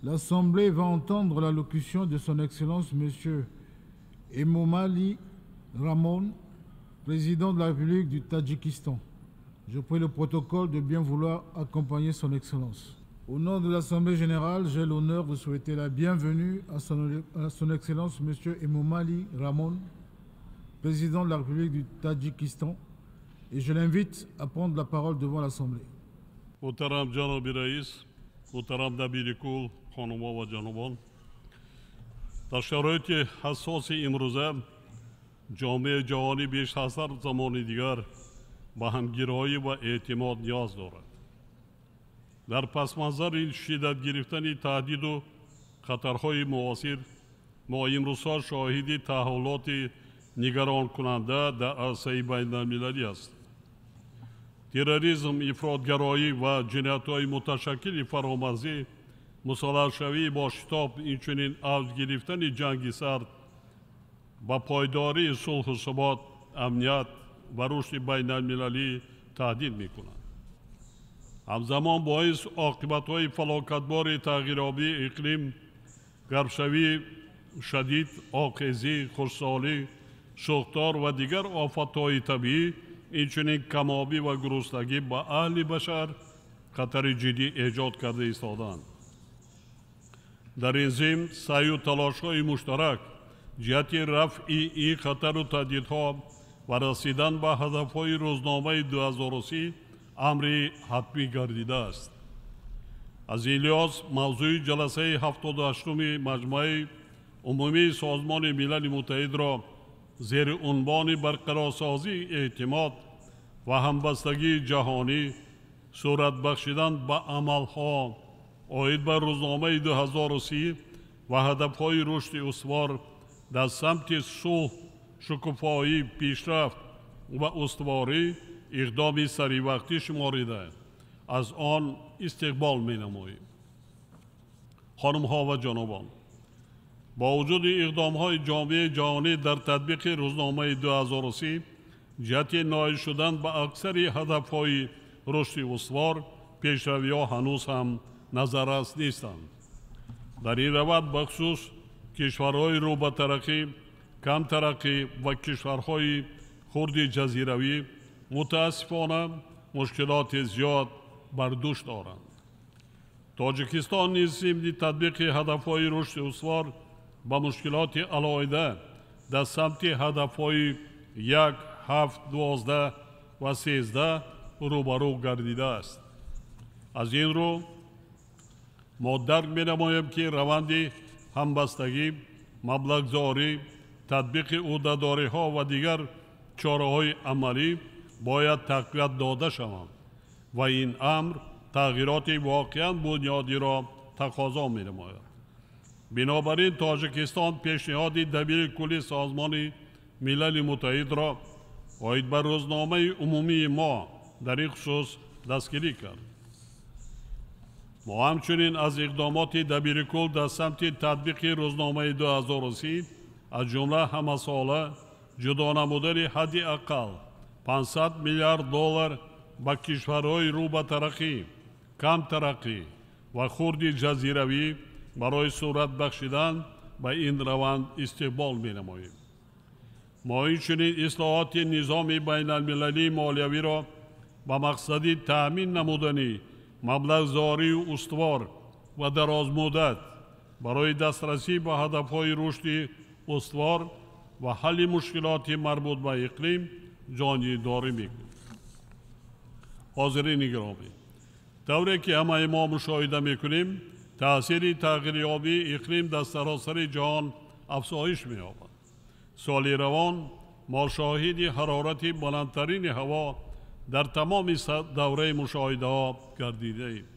L'Assemblée va entendre l'allocution de son Excellence Monsieur Emomali Rahmon, président de la République du Tadjikistan. Je prie le protocole de bien vouloir accompagner son Excellence. Au nom de l'Assemblée générale, j'ai l'honneur de souhaiter la bienvenue à son Excellence Monsieur Emomali Rahmon, président de la République du Tadjikistan, et je l'invite à prendre la parole devant l'Assemblée. Муҳтарам ҷаноби раис, муҳтарам дабири кул, хонумҳо ва ҷанобон, дар шароити ҳассоси имрӯза ҷомеаи ҷаҳонӣ беш аз ҳар замони дигар ба ҳамгироӣ ва эътимод ниёз дорад. Дар пасманзари шиддат гирифтани таҳдиду хатарҳои муосир мо имрӯзҳо шоҳиди таҳаввулоти нигаронкунанда дар арсаи байналмилалӣ ҳастем. Терроризм, ифротгароӣ ва ҷиноятҳои муташаккили фаромарзӣ, мусаллаҳшавии бо шитоб, инчунин авҷ гирифтани ҷанги сард ба пойдории сулҳу субот, амният ва рушди байналмилалӣ таҳдид мекунанд. Ҳамзамон боис оқибатҳои фалокатбори тағйирёбии иқлим, гармшавии шадид, обхезӣ, хушксолӣ, сӯхтор ва дигар офатҳои табиӣ, инчунин камобӣ ва гуруснагӣ ба аҳли башар хатари ҷиддӣ эҷод карда истодаанд. Дар ин зимн саъю талошҳои муштарак ҷиҳати рафъи ин хатару таҳдидҳо ва расидан ба ҳадафҳои рӯзномаи 2030 амри ҳатмӣ гардидааст. Аз ин лиҳоз мавзӯи ҷаласаи 78-уми Маҷмӯаи Умумии Созмони Милали Муттаҳидро зери унвони барқарорсозии эътимод ва ҳамбастагии ҷаҳонӣ, сурат бахшидан ба амалҳо оид ба рӯзномаи 2030 ва ҳадафҳои рушди устувор дар самти сулҳ, шукуфоӣ, пешрафт ва устуворӣ иқдоми саривақтӣ шуморида, аз он истиқбол менамоем. Хонумҳо ва ҷанобон, бо вуҷуди иқдомҳои ҷомеаи ҷаҳонӣ дар татбиқи рӯзномаи 2030 ҷиҳати ноил шудан ба аксари ҳадафҳои рушди устувор, пешравиҳо ҳанӯз ҳам назаррас нестанд. Дар ин раванд бахусус кишварҳои рӯ ба тараққӣ, камтараққӣ ва кишварҳои хурди ҷазиравӣ мутаассифона мушкилоти зиёд бар дӯш доранд. Тоҷикистон низ зимни татбиқи ҳадафҳои рушди устувор ба мушкилоти алоҳида дар самти ҳадафҳои 1, 7, 12 ва 13 рӯбарӯ гардидааст. Аз ин рӯ мо дарк менамоем, ки раванди ҳамбастагӣ, маблағгузорӣ, татбиқи ӯҳдадориҳо ва дигар чораҳои амалӣ бояд тақвият дода шаванд ва ин амр тағйироти воқеан бунёдиро тақозо менамояд. Бинобар ин Тоҷикистон пешниҳоди дабири кулли Созмони Милали Муттаҳидро оид ба рӯзномаи умумии мо дар ин хусус дастгирӣ кард. Мо ҳамчунин аз иқдомоти дабири кул дар самти татбиқи рӯзномаи 2030, аз ҷумла ҳамасола ҷудо намудани ҳадди ақал 500 миллиард доллар ба кишварҳои рӯ ба тараққӣ, камтараққӣ ва хурди ҷазиравӣ барои сурат бахшидан ба ин раванд истиқбол менамоем. Мо инчунин ислоҳоти низоми байналмилалии молиявиро ба мақсади таъмин намудани маблағгузории устувор ва дарозмуддат барои дастрасӣ ба ҳадафҳои рушди устувор ва ҳалли мушкилоти марбут ба иқлим ҷонибдорӣ мекунем. Ҳозирини гиромӣ, тавре ки ҳамаи мо мушоҳида мекунем, таъсири тағйирёбии иқлим дар саросари ҷаҳон афзоиш меёбад. Соли равон мо шоҳиди ҳарорати баландтарини ҳаво дар тамоми давраи мушоҳидаҳо гардидаем.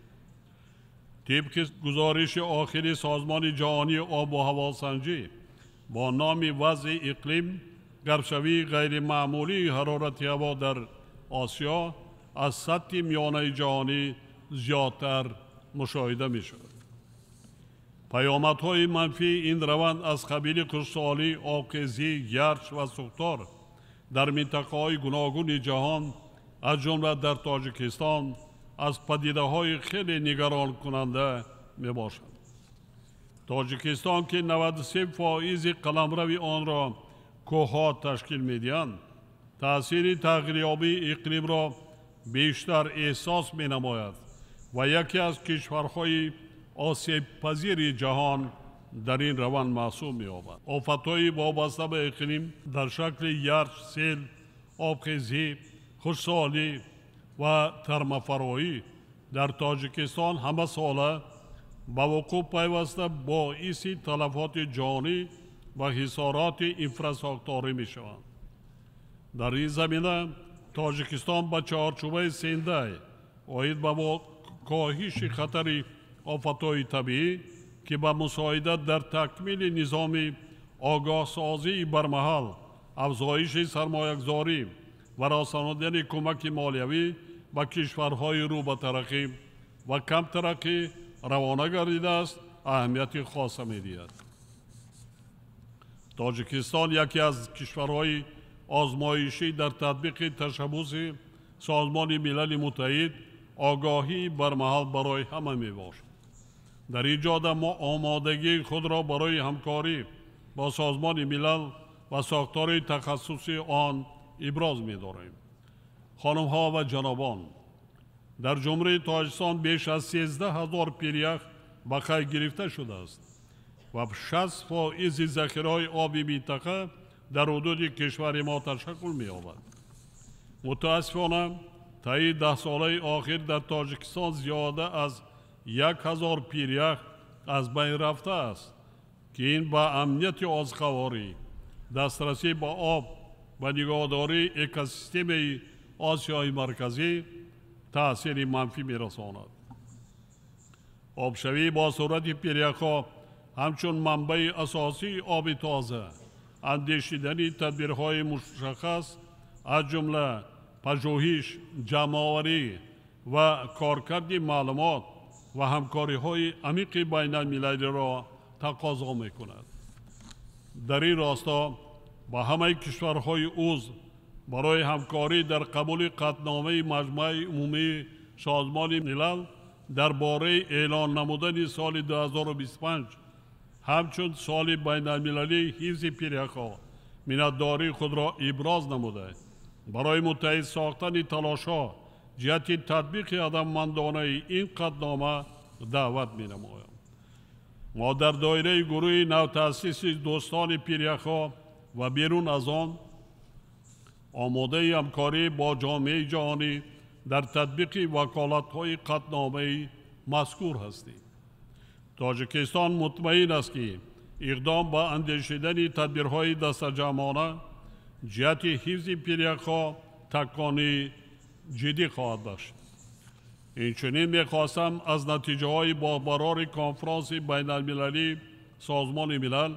Тибқи гузориши охири Созмони ҷаҳонии обу ҳавосанҷӣ бо номи вазъи иқлим, гармшавии ғайримаъмулии ҳарорати ҳаво дар Осиё аз сатҳи миёнаи ҷаҳонӣ зиёдтар мушоҳида мешавад. Паёмадҳои манфии ин раванд аз қабили хушксолӣ, обхезӣ, ярч ва сӯхтор дар минтақаҳои гуногуни ҷаҳон, аз ҷумла дар Тоҷикистон, аз падидаҳои хеле нигаронкунанда мебошад. Тоҷикистон, ки 93% қаламрави онро кӯҳҳо ташкил медиҳанд, таъсири тағйирёбии иқлимро бештар эҳсос менамояд ва яке аз кишварҳои осебпазири ҷаҳон дар ин раванд маҳсуб меёбад. Офатҳои вобаста ба иқлим дар шакли ярч, сел, обхезӣ, хушксолӣ ва тармафароӣ дар Тоҷикистон ҳамасола ба вуқӯъ пайваста боиси талафоти ҷонӣ ва ҳисороти инфрасохторӣ мешаванд. Дар ин замина Тоҷикистон ба чаҳорчӯбаи Сендай оид ба коҳиши хатари офатҳои табиӣ, ки ба мусоидат дар такмили низоми огоҳсозии бармаҳал, афзоиши сармоягузорӣ ва расонидани кӯмаки молиявӣ ба кишварҳои рӯ ба тараққӣ ва камтараққӣ равона гардидааст, аҳамияти хоса медиҳад. Тоҷикистон яке аз кишварҳои озмоишӣ дар татбиқи ташаббуси Созмони Милали Муттаҳид огоҳии бармаҳал барои ҳама мебошад. Дар ин ҷода мо омодагии худро барои ҳамкорӣ бо Созмони Милал ва сохтори тахассусии он иброз медорем. Хонумҳо ва ҷанобон, дар Ҷумҳурии Тоҷикистон беш аз 13 ҳазор пирях ба қайд гирифта шудааст ва 60% захираҳои оби минтақа дар ҳудуди кишвари мо ташаккул меёбад. Мутаассифона, таи 10 солаи охир дар Тоҷикистон зиёда аз 1000 пирях аз байн рафтааст, ки ин ба амнияти озуқаворӣ, дастрасӣ ба об ва нигоҳдории экосистемаи Осиёи Марказӣ таъсири манфӣ мерасонад. Обшавӣ бо суръати пиряхҳо ҳамчун манбаи асосии оби тоза, андешидани тадбирҳои мушаххас, аз ҷумла пажӯҳиш, ҷамъоварӣ ва коркарди маълумот ва ҳамкориҳои амиқи байналмилалиро тақозо мекунад. Дар ин росто ба ҳамаи кишварҳои узв барои ҳамкорӣ дар қабули қатъномаи Маҷмӯаи Умумии Созмони Милал дар бораи эълон намудани соли 2025 ҳамчун соли байналмилалии ҳифзи пиряхҳо миннатдории худро иброз намуда, барои муттаҳид сохтани талошҳо ҷиҳати татбиқи ҳадафмандонаи ин қатънома даъват менамоям. Мо дар доираи гурӯҳи навтаъсиси дӯстони пиряхҳо ва берун аз он омодаи ҳамкорӣ бо ҷомеаи ҷаҳонӣ дар татбиқи ваколатҳои қатъномаи мазкур ҳастем. Тоҷикистон мутмаин аст, ки иқдом ба андешидани тадбирҳои дастаҷамъона ҷиҳати ҳифзи пиряхҳо такони ҷиддӣ хоҳад бахшид. Инчунин мехостам аз натиҷаҳои бобарори конфронси байналмилалии Созмони Милал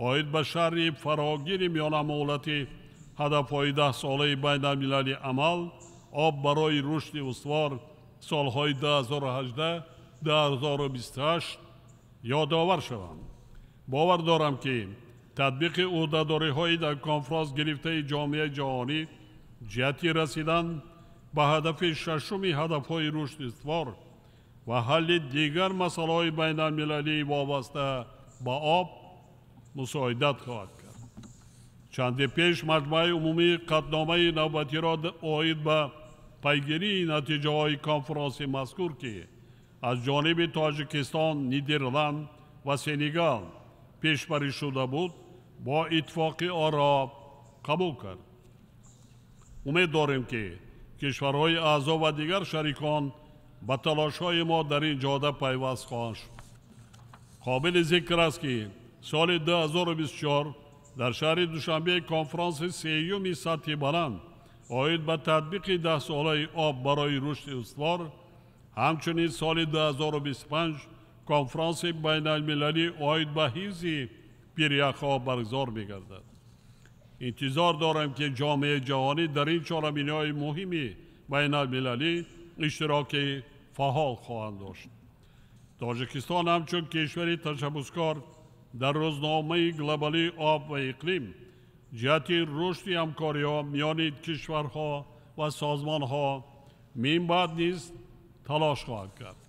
оид ба шарҳи фарогири миёнамуҳлати ҳадафҳои 10-солаи байналмилалии амал «Об барои рушди устувор» солҳои 2018-2028 ёдовар шавам. Бовар дорам, ки татбиқи ӯҳдадориҳои дар конфронс гирифтаи ҷомеаи ҷаҳонӣ ҷиҳати расидан ба ҳадафи шашуми ҳадафҳои рушди устувор ва ҳалли дигар масъалаҳои байналмилалии вобаста ба об мусоидат хоҳад кард. Чанде пеш Маҷмӯаи Умумии қатъномаи навбатиро оид ба пайгирии натиҷаҳои конфронси мазкур, ки аз ҷониби Тоҷикистон, Нидерланд ва Сенегал пешбарӣ шуда буд, бо иттифоқи оро қабул кард. Умед дорем, ки кишварҳои аъзо ва дигар шарикон ба талошҳои мо дар ин ҷода пайваст хоҳанд шуд. Қобили зикр аст, ки соли 2024 дар шаҳри Душанбе конфронси сеюми сатҳи баланд оид ба татбиқи 10-солаи «Об барои рушди устувор», ҳамчунин соли 2025 конфронси байналмилалӣ оид ба ҳифзи пиряхҳо баргузор мегардад. Интизор дорем, ки ҷомеаи ҷаҳонӣ дар ин чорабиниҳои муҳими байналмилалӣ иштироки фаъол хоҳанд дошт. Тоҷикистон ҳамчун кишвари ташаббускор дар рӯзномаи глобалии об ва иқлим ҷиҳати рушди ҳамкориҳо миёни кишварҳо ва созмонҳо минбаъд низ талош хоҳад кард.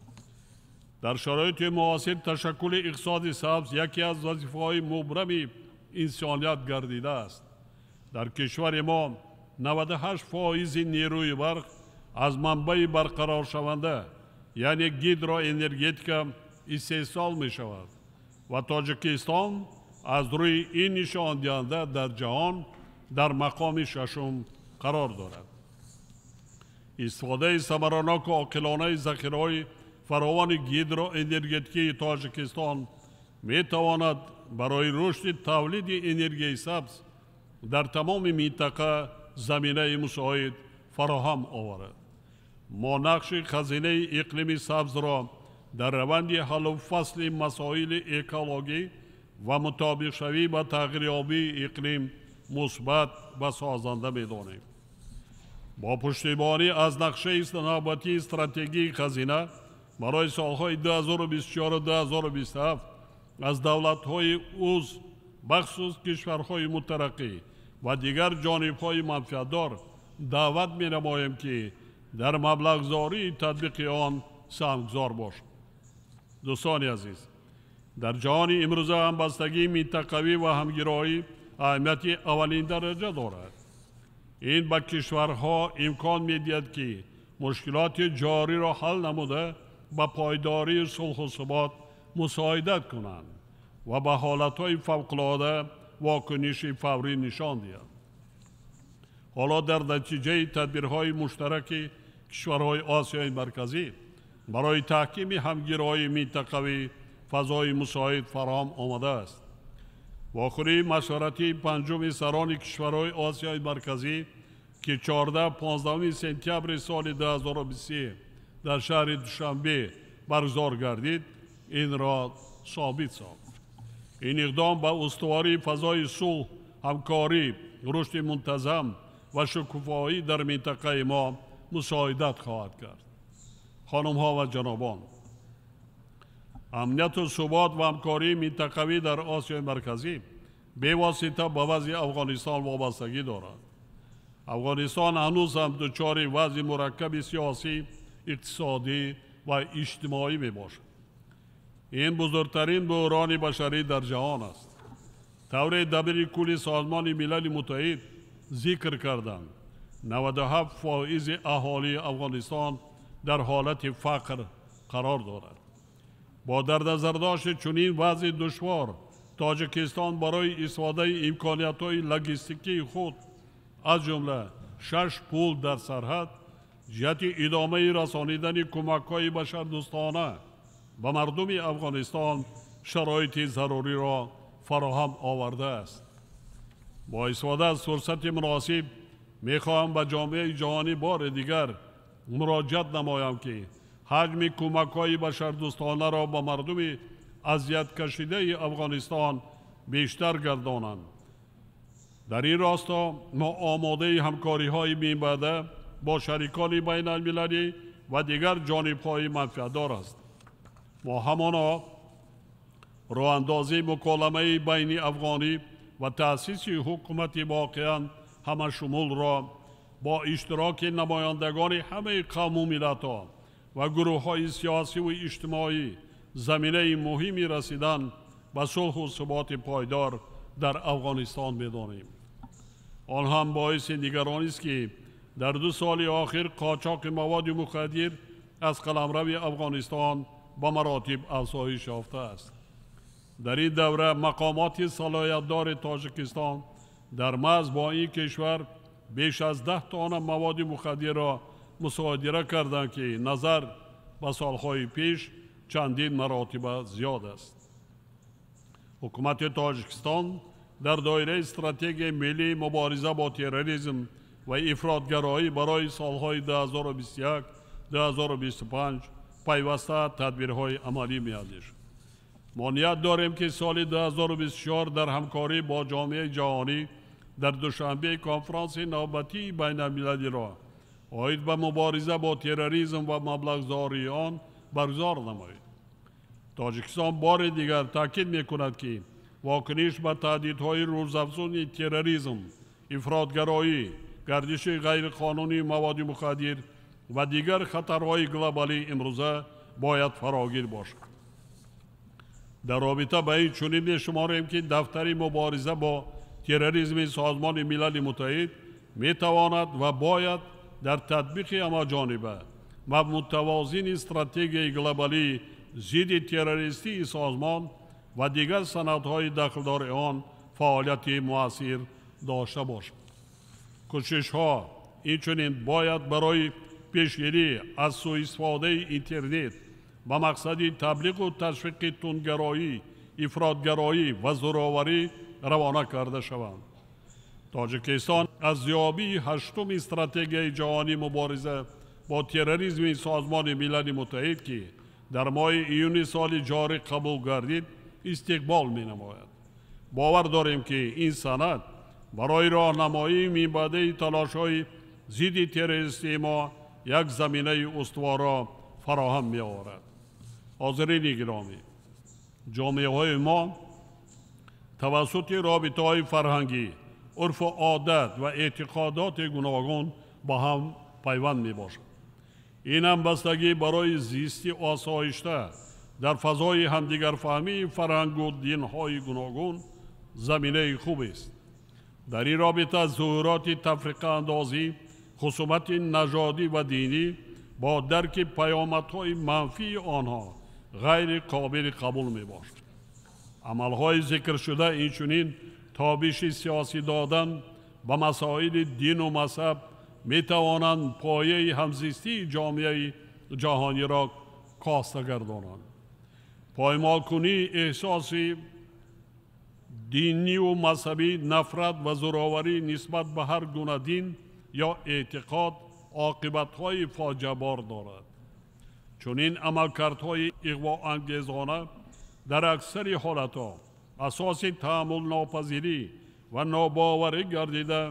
Дар шароити муосир ташаккули иқтисоди сабз яке аз вазифаҳои мубрами инсоният гардидааст. Дар кишвари мо 98% нерӯи барқ аз манбаи барқароршаванда, яъне гидроэнергетика истеҳсол мешавад ва Тоҷикистон аз рӯи ин нишондиҳанда дар ҷаҳон дар мақоми шашум қарор дорад. Истифодаи самараноку оқилонаи захираҳои фаровони гидроэнергетикии Тоҷикистон метавонад барои рушди тавлиди энергияи сабз дар тамоми минтақа заминаи мусоид фароҳам оварад. Мо нақши хазинаи иқлими сабзро дар раванди ҳаллу фасли масоили экологӣ ва мутобиқшавӣ ба тағйирёбии иқлим мусбат ва созанда медонем. Бо пуштибонӣ аз нақшаи навбатии стратегии хазина барои солҳои 2024-2027 аз давлатҳои узв, бахусус кишварҳои мутараққӣ ва дигар ҷонибҳои манфиатдор даъват менамоем, ки дар маблағгузории татбиқи он саҳмгузор бошанд. Дӯстони азиз, дар ҷаҳони имрӯза ҳамбастагии минтақавӣ ва ҳамгироӣ аҳамияти аввалин дараҷа дорад. Ин ба кишварҳо имкон медиҳад, ки мушкилоти ҷориро ҳал намуда ба пойдории сулҳу субот мусоидат кунанд ва ба ҳолатҳои фавқулода вокуниши фаврӣ нишон диҳанд. Ҳоло дар натиҷаи тадбирҳои муштараки кишварҳои Осиёи Марказӣ барои таҳкими ҳамгироии минтақавӣ фазои мусоид фароҳам омадааст. Вохӯрии машваратии панҷуми сарони кишварҳои Осиёи Марказӣ, ки 14-15 сентябри соли 2023 дар шаҳри Душанбе баргузор гардид, инро собит сохт. Ин иқдом ба устувории фазои сулҳ, ҳамкорӣ, рушди мунтазам ва шукуфоӣ дар минтақаи мо мусоидат хоҳад кард. Хонумҳо ва ҷанобон, амнияту субот ва ҳамкории минтақавӣ дар Осиёи Марказӣ бевосита ба вазъи Афғонистон вобастагӣ дорад. Афғонистон ҳанӯз ҳам дучори вазъи мураккаби сиёсӣ, иқтисодӣ ва иҷтимоӣ мебошад. Ин бузургтарин буҳрони башарӣ дар ҷаҳон аст. Тавре дабири кулли Созмони Милали Муттаҳид зикр карданд, 97% аҳолии Афғонистон дар ҳолати фақр қарор дорад. Бо дар назардошти чунин вазъи душвор, Тоҷикистон барои истифодаи имкониятҳои логистикии худ, аз ҷумла 6 пул дар сарҳад, ҷиҳати идомаи расонидани кӯмакҳои башардӯстона ба мардуми Афғонистон шароити заруриро фароҳам овардааст. Бо истифода аз фурсати муносиб мехоҳам ба ҷомеаи ҷаҳонӣ бори дигар муроҷиат намоям, ки ҳаҷми кӯмакҳои башардӯстонаро ба мардуми азияткашидаи Афғонистон бештар гардонанд. Дар ин росто мо омодаи ҳамкориҳои минбаъда бо шарикони байналмилалӣ ва дигар ҷонибҳои манфиатдор ҳастем. Мо ҳамоно роҳандозии муколамаи байни афғонӣ ва таъсиси ҳукумати воқеан ҳамашумулро бо иштироки намояндагони ҳамаи қавму миллатҳо ва гурӯҳҳои сиёсиву иҷтимоӣ заминаи муҳими расидан ба сулҳу суботи пойдор дар Афғонистон медонем. Он ҳам боиси нигаронист, ки дар 2 соли охир қочоқи маводи мухаддир аз қаламрави Афғонистон ба маротиб афзоиш ёфтааст. Дар ин давра мақомоти салоҳиятдори Тоҷикистон дар марз бо ин кишвар беш аз 10 тонна маводи мухаддирро мусодира карданд, ки назар ба солҳои пеш чандин маротиба зиёд аст. Ҳукумати Тоҷикистон дар доираи стратегияи миллии мубориза бо терроризм ва ифротгароӣ барои солҳои 2021-2025 пайваста тадбирҳои амалӣ меандешад. Мо ният дорем, ки соли 2024 дар ҳамкорӣ бо ҷомеаи ҷаҳонӣ дар Душанбе конфронси навбатии байналмилалиро оид ба мубориза бо терроризм ва маблағгузории он баргузор намоед. Тоҷикистон бори дигар таъкид мекунад, ки вокуниш ба таҳдидҳои рӯзафзуни терроризм, ифротгароӣ, гардиши ғайриқонунии маводи мухаддир ва дигар хатарҳои глобалии имрӯза бояд фарогир бошад. Дар робита ба ин чунин мешуморем, ки дафтари мубориза бо терроризми Созмони Милали Муттаҳид метавонад ва бояд дар татбиқи ҳамаҷониба ва мутавозини стратегияи глобалии зидди террористии созмон ва дигар санадҳои дахлдори он фаъолияти муассир дошта бошад. Кӯшишҳо инчунин бояд барои пешгирӣ аз суистифодаи интернет ба мақсади таблиғу ташвиқи тундгароӣ, ифротгароӣ ва зӯроварӣ равона карда шаванд. Тоҷикистон аз ёбии ҳаштуми стратегияи ҷаҳонии мубориза бо терроризми Созмони Милали Муттаҳид, ки дар моҳи июни соли ҷорӣ қабул гардид, истиқбол менамояд. Бовар дорем, ки ин санад барои роҳнамоии минбаъдаи талошҳои зидди террористии мо як заминаи устуворро фароҳам меоварад. Ҳозирини гиромӣ, ҷомеаҳои мо тавассути робитаҳои фарҳангӣ, урфу одат ва эътиқодоти гуногун ба ҳам пайванд мебошад. Ин ҳамбастагӣ барои зисти осоишта дар фазои ҳамдигарфаҳмии фарҳангу динҳои гуногун заминаи хубест. Дар ин робита зуҳуроти тафриқаандозӣ, хусумати нажодӣ ва динӣ бо дарки паёмадҳои манфии онҳо ғайри қобили қабул мебошад. Амалҳои зикршуда инчунин тобиши сиёсӣ додан ба масоили дину мазҳаб метавонанд пояи ҳамзистии ҷомеаи ҷаҳониро коста гардонанд. Поймолкунии эҳсоси диниву мазҳабӣ, нафрат ва зӯроварӣ нисбат ба ҳар гуна дин ё эътиқод оқибатҳои фоҷиабор дорад. Чунин амалкардҳои иғвоангезона дар аксари ҳолатҳо асоси таҳаммулнопазирӣ ва нобоварӣ гардида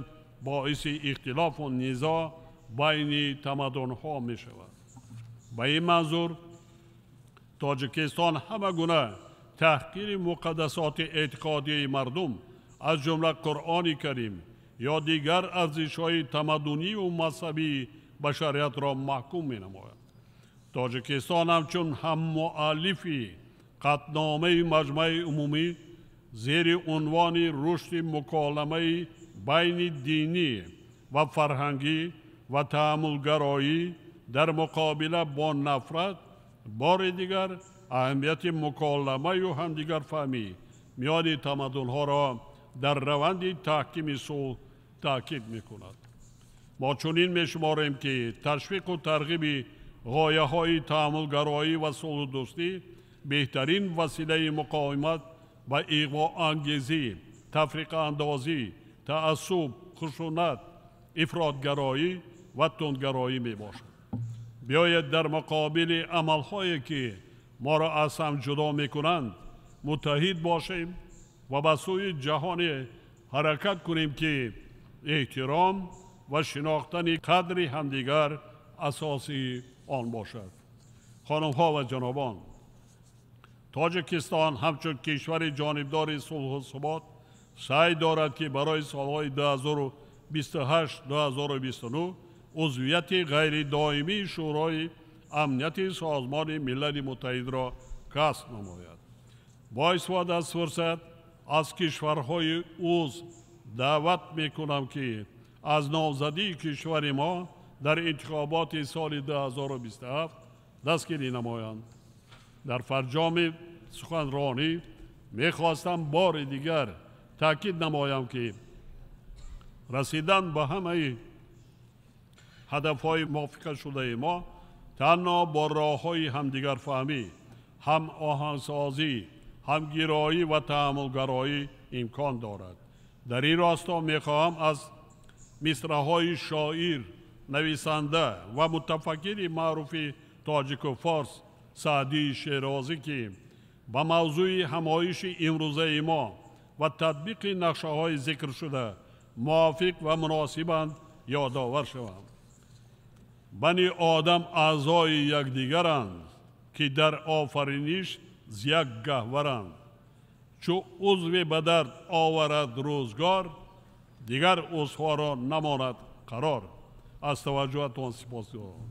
боиси ихтилофу низоъ байни тамаддунҳо мешавад. Ба ин манзур Тоҷикистон ҳама гуна таҳқири муқаддасоти эътиқодии мардум, аз ҷумла Қуръони Карим ё дигар арзишҳои тамаддунию мазҳабии башариятро маҳкум менамояд. Тоҷикистон ҳамчун ҳаммуаллифи қатъномаи Маҷмаи Умумӣ зери унвони рушди муколамаи байни динӣ ва фарҳангӣ ва таъаммулгароӣ дар муқобила бо нафрат бори дигар аҳамияти муколамаю ҳамдигарфаҳмӣ миёни тамаддунҳоро дар раванди таҳкими сулҳ таъкид мекунад. Мо чунин мешуморем, ки ташвиқу тарғиби ғояҳои таъаммулгароӣ ва сулҳу дӯстӣ беҳтарин василаи муқовимат ба иғвоангезӣ, тафриқаандозӣ, таассуб, хушунат, ифротгароӣ ва тундгароӣ мебошад. Биёед дар муқобили амалҳое, ки моро аз ҳам ҷудо мекунанд, муттаҳид бошем ва ба сӯи ҷаҳоне ҳаракат кунем, ки эҳтиром ва шинохтани қадри ҳамдигар асоси он бошад. Хонумҳо ва ҷанобон, Тоҷикистон ҳамчун кишвари ҷонибдори сулҳу субот саъй дорад, ки барои солҳои 2028-2029 узвияти ғайридоимии Шӯрои Амнияти Созмони Милали Муттаҳидро касб намояд. Бо истифода аз фурсат аз кишварҳои узв даъват мекунам, ки аз номзадии кишвари мо дар интихоботи соли 2027 дастгирӣ намоянд. Дар фарҷоми суханронӣ мехостам бори дигар таъкид намоям, ки расидан ба ҳамаи ҳадафҳои мувофиқашудаи мо танҳо бо роҳҳои ҳамдигарфаҳмӣ, ҳамоҳангсозӣ, ҳамгироӣ ва таъаммулгароӣ имкон дорад. Дар ин росто мехоҳам аз мисраҳои шоир, нависанда ва мутафаккири маъруфи тоҷику форс Саъдии Шерозӣ, ки ба мавзӯи ҳамоиши имрӯзаи мо ва татбиқи нақшаҳои зикршуда мувофиқ ва муносибанд, ёдовар шавам. Бани одам аъзои якдигаранд, ки дар офариниш з як гаҳваранд. Чу узве ба дард оварад рӯзгор, дигар узвҳоро намонад қарор. Аз таваҷҷӯҳатон сипосгузорам.